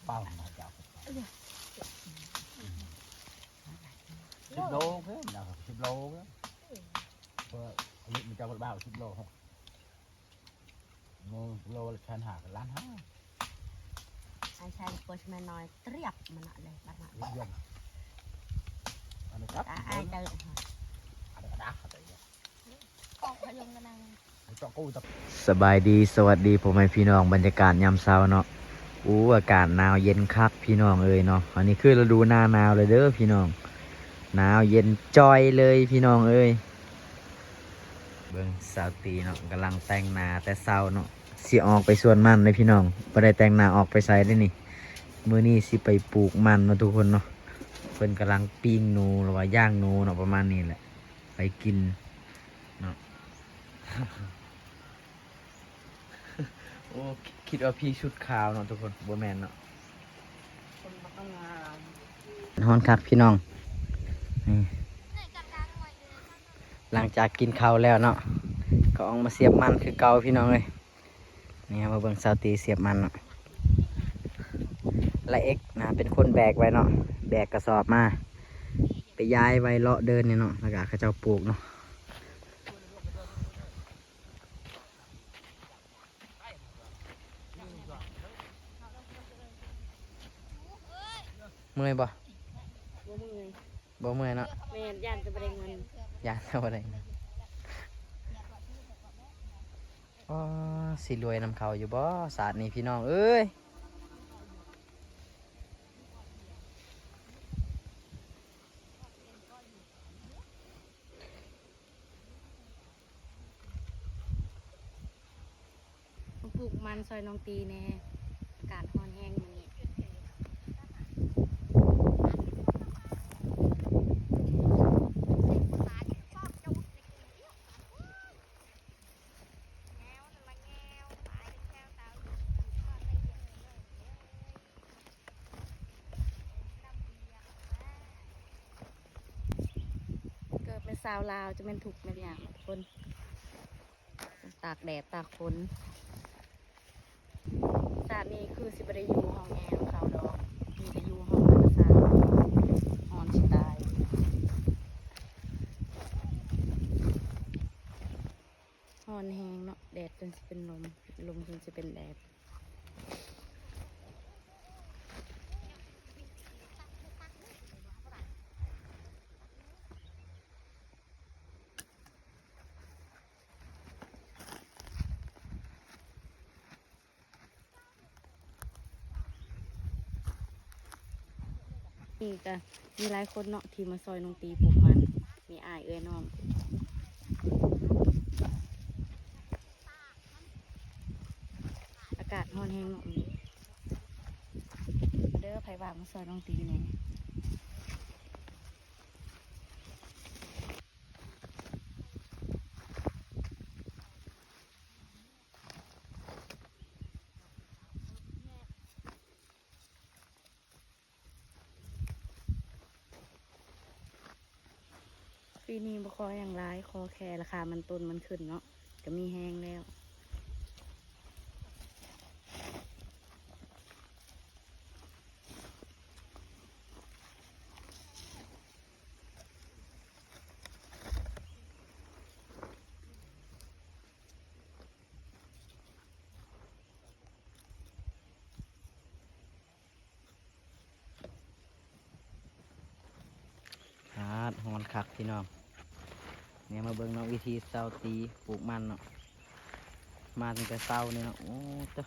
ເປົ່າມາຈາກສິບໂລເດີ ສິບໂລເດີ ເພິ່ນອາຍຸມັນຈະບໍ່ເບົາ ສິບໂລ ໂລລະແສນຫ້າ ກໍລ້ານຫ້າ ອ້າຍຊາຍປົວຊະແມ່ນ້ອຍຕຽບມັນນະເລີຍ ບັດນະ ເຢັນ ອັນນີ້ຄັບ ອ້າຍເຕີ ອັນນີ້ກະດາ ສະບາຍດີ ສະຫວັດດີພໍ່ແມ່ພີ່ນ້ອງ ບັນຍາກາດຍາມເຊົ້າເນາະ ໂອ້ ອາກາດໜາວເຢັນຄັກພີ່ນ້ອງເອີຍເນາະ ອັນນີ້ຄືລະດູໜ້າໜາວແລ້ວເດີພີ່ນ້ອງ ໜາວເຢັນຈ່ອຍເລີຍພີ່ນ້ອງເອີຍ ເບິ່ງສາວຕີເນາະ ກຳລັງແຕ່ງໜ້າແຕ່ເຊົ້າເນາະ ຊິອອກໄປສວນມັນເດ້ພີ່ນ້ອງ ບໍ່ໄດ້ແຕ່ງໜ້າອອກໄປໃສເດ້ນີ້ ມື້ນີ້ຊິໄປປູກມັນເນາະທຸກຄົນເນາະ ເພິ່ນກຳລັງປີ້ງໜູ ຫຼືວ່າຍ່າງໜູເນາະ ປະມານນີ້ແຫຼະ ໄປກິນເນາະ. ໂອ້ ຄິດວ່າພີ່ຊຸດຂາວເນາະທຸກຄົນ ບໍ່ແມ່ນເນາະ ຄົນບໍ່ຕ້ອງງາມ ຮ້ອນຄັກພີ່ນ້ອງ ນີ້ ຫຼັງຈາກກິນເຂົ້າແລ້ວເນາະ ກໍອອກມາສຽບມັນຄືເກົ່າພີ່ນ້ອງເອີຍ ນີ້ ເຮົາມາເບິ່ງສາວຕີສຽບມັນເນາະ ລະເອັກນະ ເປັນຄົນແບກໄວ້ເນາະ ແບກກະສອບມາ ໄປຢາຍໄວ້ເລາະເດີ່ນນີ້ເນາະ ລະກະເຂົາເຈົ້າປູກເນາະ. ເມື່ອຍບໍ່? ບໍ່ເມື່ອຍ ບໍ່ເມື່ອຍເນາະ ແມ່ນ ຢ້ານຈະບໍ່ໄດ້ເງິນ ຢ້ານຈະບໍ່ໄດ້ເງິນ ອໍ ຊິລວຍນຳເຂົາຢູ່ບໍ່ຊາດນີ້ພີ່ນ້ອງເອີຍ? ມາປູກມັນຊ່ອຍນ້ອງຕີແດ່ ອາກາດຮ້ອນແຮງມື້ນີ້. ເກີດເປັນສາວລາວ ຈະແມ່ນທຸກແມ່ນຍາກທຸກຄົນ ຕາກແດດຕາກຝົນ ຊາດນີ້ຄືຊິບໍ່ໄດ້ຢູ່ຫ້ອງແອນຳເຂົາດອກ ມີແຕ່ຢູ່ຫ້ອງທຳມະຊາດ ຮ້ອນຊິຕາຍ ຮ້ອນແຮງເນາະ ແດດຈົນຊິເປັນລົມ ລົມຈົນຊິເປັນແດດ. ນີ້ກະມີຫຼາຍຄົນເນາະ ທີ່ມາຊ່ອຍນ້ອງຕີປູກມັນ ມີອ້າຍເອື້ອຍນ້ອງ ອາກາດຮ້ອນແຮງເນາະ ເດີ ໃຜວ່າງມາຊ່ອຍນ້ອງຕີແດ່. ປີນີ້ບໍ່ຂໍຫຍັງຫຼາຍ ຂໍແຄ່ລາຄາມັນຕົ້ນມັນຂຶ້ນເນາະ ກະມີແຮງແລ້ວ. ອາດ ຮ້ອນຄັກພີ່ນ້ອງ ນີ້ມາເບິ່ງເນາະ ວິທີຊາວຕີປູກມັນເນາະ ມາຕັ້ງແຕ່ເຊົ້ານີ້ເນາະ ໂອ້ ເຈົ້າ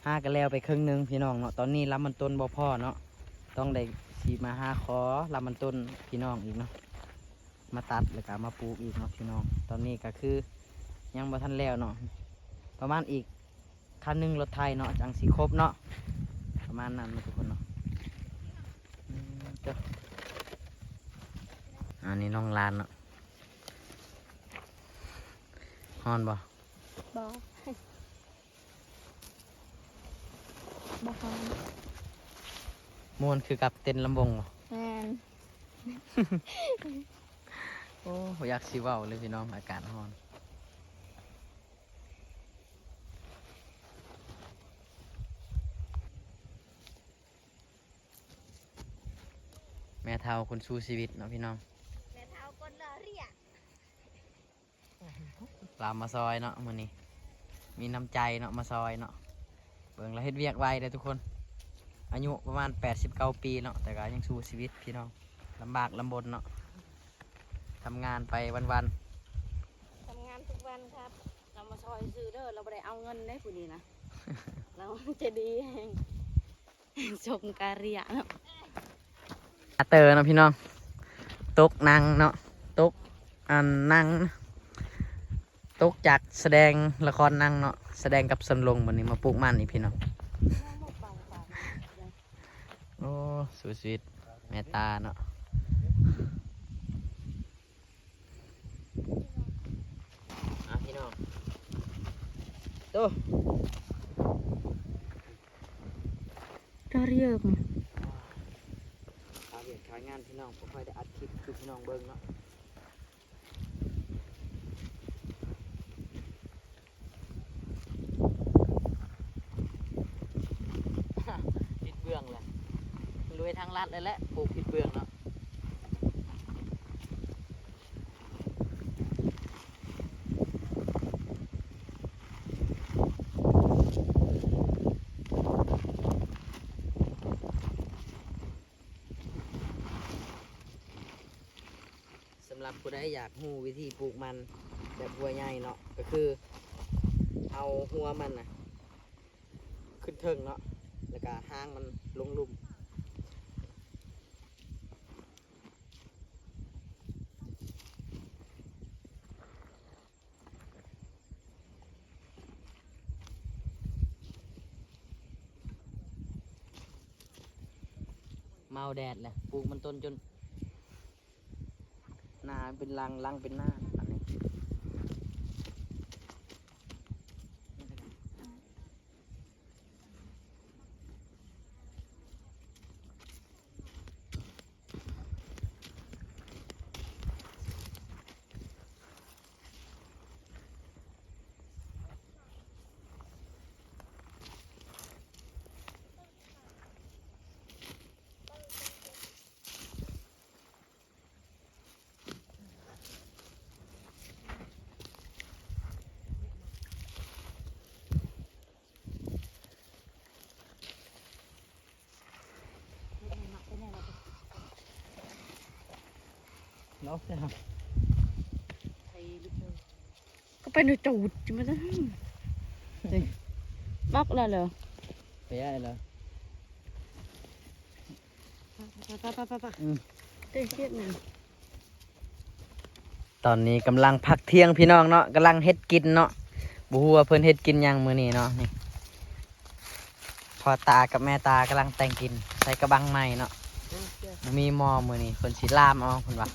ຫາກະແລ້ວໄປເຄິ່ງໜຶ່ງພີ່ນ້ອງເນາະ ຕອນນີ້ລຳມັນຕົ້ນບໍ່ພໍເນາະ ຕ້ອງໄດ້ຊິມາຫາຂໍລຳມັນຕົ້ນພີ່ນ້ອງອີກເນາະ ມາຕັດແລ້ວກະມາປູກອີກເນາະພີ່ນ້ອງ ຕອນນີ້ກະຄືຍັງບໍ່ທັນແລ້ວເນາະ ປະມານອີກ ຄັນໜຶ່ງລົດໄຖເນາະ ຈັ່ງຊິຄົບເນາະ ປະມານນັ້ນເນາະທຸກຄົນເນາະ ອືມ ເຈົ້າ ອັນນີ້ນ້ອງຫຼານເນາະ ຮ້ອນບໍ່? ບໍ່ ບໍ່ຮ້ອນ ມ່ວນຄືກັບເຕັ້ນລຳວົງບໍ່? ແມ່ນ ໂອ້ ບໍ່ຢາກຊິເວົ້າເລີຍພີ່ນ້ອງ ອາກາດຮ້ອນ. ແມ່ເຖົ້າຄົນສູ້ຊີວິດເນາະພີ່ນ້ອງ ແມ່ເຖົ້າຄົນຫຼໍ່ລ້ຽງ. ລາວມາຊ່ອຍເນາະມື້ນີ້ ມີນ້ຳໃຈເນາະ ມາຊ່ອຍເນາະ. ເບິ່ງລາວເຮັດວຽກໄວເດ້ທຸກຄົນ ອາຍຸປະມານແປດສິບເກົ້າປີເນາະ ແຕ່ກໍຍັງສູ້ຊີວິດພີ່ນ້ອງ ລຳບາກລຳບົນເນາະ ທຳງານໄປວັນໆ ທຳງານທຸກວັນຄັບ. ລາວມາຊ່ອຍຊື່ເດີ ລາວບໍ່ໄດ້ເອົາເງິນເດ້ຜູ້ນີ້ນະ ລາວໃຈດີແຮງ. ຊົມກາເຣຍເນາະ ອາເຕີເນາະພີ່ນ້ອງ ຕົກໜັງເນາະ ຕົກອັນໜັງ ຕົກຈາກສະແດງລະຄອນໜັງເນາະ ສະແດງກັບສຳລົງ ບັດນີ້ມາປູກມັນອີກພີ່ນ້ອງ. ໂອ້ ສູ້ຊີວິດແມ່ຕາເນາະ. ອ່ະພີ່ນ້ອງ ໂຕ ກາເຣຍ ຄາວຽກຄາງານພີ່ນ້ອງ ບໍ່ຄ່ອຍໄດ້ອັດຄລິບໃຫ້ພີ່ນ້ອງເບິ່ງເນາະ. ຜິດເບື້ອງແຫຼະ ລຸຍທາງລັດເລີຍແຫຼະ ປູກຜິດເບື້ອງເນາະ. ສຳລັບຜູ້ໃດຢາກຮູ້ວິທີປູກມັນແບບຫົວໃຫຍ່ເນາະ ກໍຄືເອົາຫົວມັນນະຂຶ້ນເທິງເນາະ ແລ້ວກະຫາງມັນລົງລຸ່ມ. ເມົາແດດແຫຼະ ປູກມັນຕົ້ນຈົນໜ້າເປັນຫຼັງ ຫຼັງເປັນໜ້າ ອັນນີ້. ກໍໄປໜູຈູດມາ ບັກແລ້ວເລີຍ ໄປໄດ້ແລ້ວ ໄປໆໆ ອືມ ເຕັມຄລິບນະ. ຕອນນີ້ກຳລັງພັກທ່ຽງພີ່ນ້ອງເນາະ ກຳລັງເຮັດກິນເນາະ ບໍ່ຮູ້ວ່າເພິ່ນເຮັດກິນຫຍັງມື້ນີ້ເນາະ. ນີ້ພໍ່ຕາກັບແມ່ຕາກຳລັງແຕ່ງກິນ ໃສ່ກະບັງໃໝ່ເນາະ ບໍ່ມີໝໍ້ມື້ນີ້ ເພິ່ນຊິລາມເອົາ ເພິ່ນວ່າ.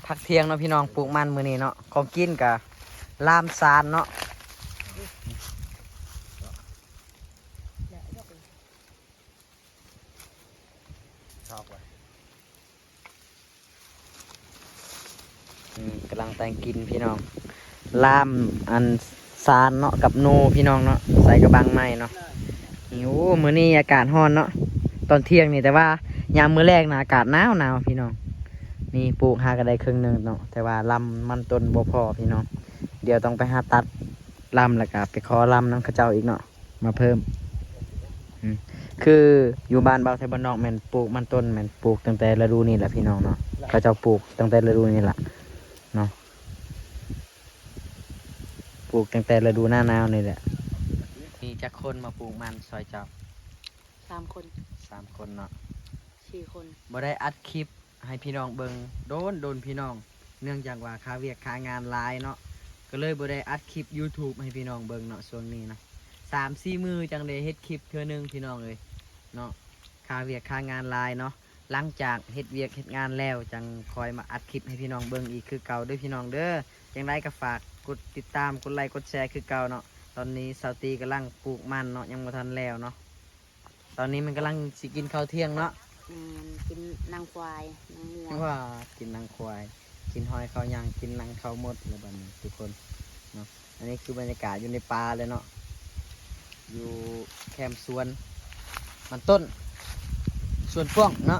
ພັກທ່ຽງເນາະພີ່ນ້ອງ ປູກມັນມື້ນີ້ເນາະ ຂອງກິນກະລາມຊານເນາະ. ອືມ ກຳລັງແຕ່ງກິນພີ່ນ້ອງ ລາມອັນຊານເນາະ ກັບໜູພີ່ນ້ອງເນາະ ໃສ່ກະບັງໃໝ່ເນາະ. ນີ້ ໂອ້ ມື້ນີ້ອາກາດຮ້ອນເນາະ ຕອນທ່ຽງນີ້ ແຕ່ວ່າຍາມມື້ແລງນະ ອາກາດໜາວໆ ພີ່ນ້ອງ. ນີ້ປູກຫາກະໄດ້ເຄິ່ງໜຶ່ງເນາະ ແຕ່ວ່າລຳມັນຕົ້ນບໍ່ພໍພີ່ນ້ອງ ດຽວຕ້ອງໄປຫາຕັດລຳ ແລ້ວກະໄປຂໍລຳນຳເຂົາເຈົ້າອີກເນາະ. ມາເພີ່ມ ອືມ ຄືຢູ່ບ້ານບ່າວໄທບ້ານນອກແມ່ນປູກມັນຕົ້ນ ແມ່ນປູກຕັ້ງແຕ່ລະດູນີ້ແຫຼະພີ່ນ້ອງເນາະ ເຂົາເຈົ້າປູກຕັ້ງແຕ່ລະດູນີ້ແຫຼະເນາະ ປູກຕັ້ງແຕ່ລະດູໜ້າໜາວນີ້ແຫຼະ. ມີຈັກຄົນມາປູກມັນຊ່ອຍເຈົ້າ? ສາມຄົນ ສາມຄົນເນາະ ສີ່ຄົນ ບໍ່ໄດ້ອັດຄລິບ ໃຫ້ພີ່ນ້ອງເບິ່ງດົນໆ ພີ່ນ້ອງ ເນື່ອງຈາກວ່າຄາວຽກຄາງານຫຼາຍເນາະ ກໍເລີຍບໍ່ໄດ້ອັດຄລິບຢູທູບໃຫ້ພີ່ນ້ອງເບິ່ງເນາະ ຊ່ວງນີ້ນະ ສາມສີ່ມື້ຈັ່ງໄດ້ເຮັດຄລິບເທື່ອໜຶ່ງພີ່ນ້ອງເອີຍເນາະ ຄາວຽກຄາງານຫຼາຍເນາະ. ຫຼັງຈາກເຮັດວຽກເຮັດງານແລ້ວ ຈັ່ງຄ່ອຍມາອັດຄລິບໃຫ້ພີ່ນ້ອງເບິ່ງອີກຄືເກົ່າເດີພີ່ນ້ອງເດີ. ຈັ່ງໃດກໍຝາກກົດຕິດຕາມ ກົດໄລ ກົດແຊຄືເກົ່າເນາະ. ຕອນນີ້ສາວຕີກຳລັງປູກມັນເນາະ ຍັງບໍ່ທັນແລ້ວເນາະ. ຕອນນີ້ມັນກຳລັງຊິກິນເຂົ້າທ່ຽງເນາະ. ແມ່ນ ກິນໜັງຄວາຍ ໜັງງົວ ວ່າກິນໜັງຄວາຍ ກິນຫອຍເຂົ້າຫຍັງ ກິນໜັງເຂົ້າໝົດແລ້ວບັດນີ້ທຸກຄົນເນາະ. ອັນນີ້ຄືບັນຍາກາດຢູ່ໃນປ່າເລີຍເນາະ ຢູ່ແຄມສວນມັນຕົ້ນ ສວນກວ້າງເນາະ.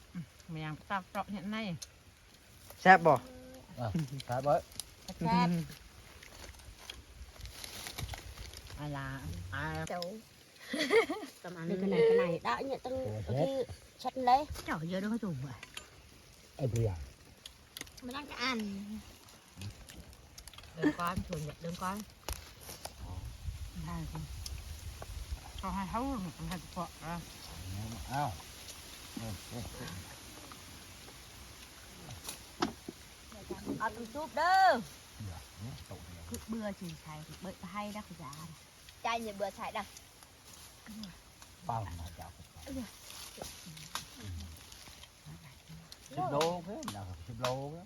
ແມ່ນຫຍັງ ຕາກເຈາະເຮັດໃນ ແຊບບໍ່? ອ່ະ ຂາຍເບິດ ແຊບ ອາລາ ອາ ເຈົ້າ ກຳອັນ ເລີຍກະໄນກະໄນ ດະເນຍ ຕັ້ງ ໂອເຄ ເຊັດເລີຍ ເຈົ້າເຢີດເດີ ເຂົາຈຸ່ມ ໄອ້ເບື່ອ ມານັ່ງກະອັນ ເດີນກ່ອນ ເດີນກ່ອນ ເຂົາໃຫ້ເຮົາ ໃຫ້ສະເພາະ ອ້າວ ເອີ ເອົາຈຸບໆເດີ ເບື່ອຊິໃສ່ ເບິດໄປໃຫ້ດອກຢາ Chai nhựa bơ chai đăng. ປາມນະເຈົ້າ ສິບໂລເພິ່ນນະ ສິບໂລເພິ່ນ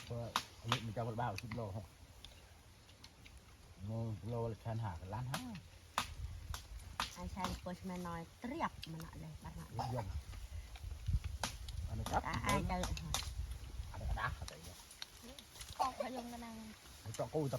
ເພາະອາຍຸມັນຈະບໍ່ບາວ ສິບໂລ ໂລລະແສນຫ້າ ກໍລ້ານຫ້າ Ai chai bơ chai me noi triap mana le mana. ເລື່ອງ ອັນນີ້ ai chai. ອັນນີ້ກະດາ Kok belum kenal. ເຈາະກູຕະ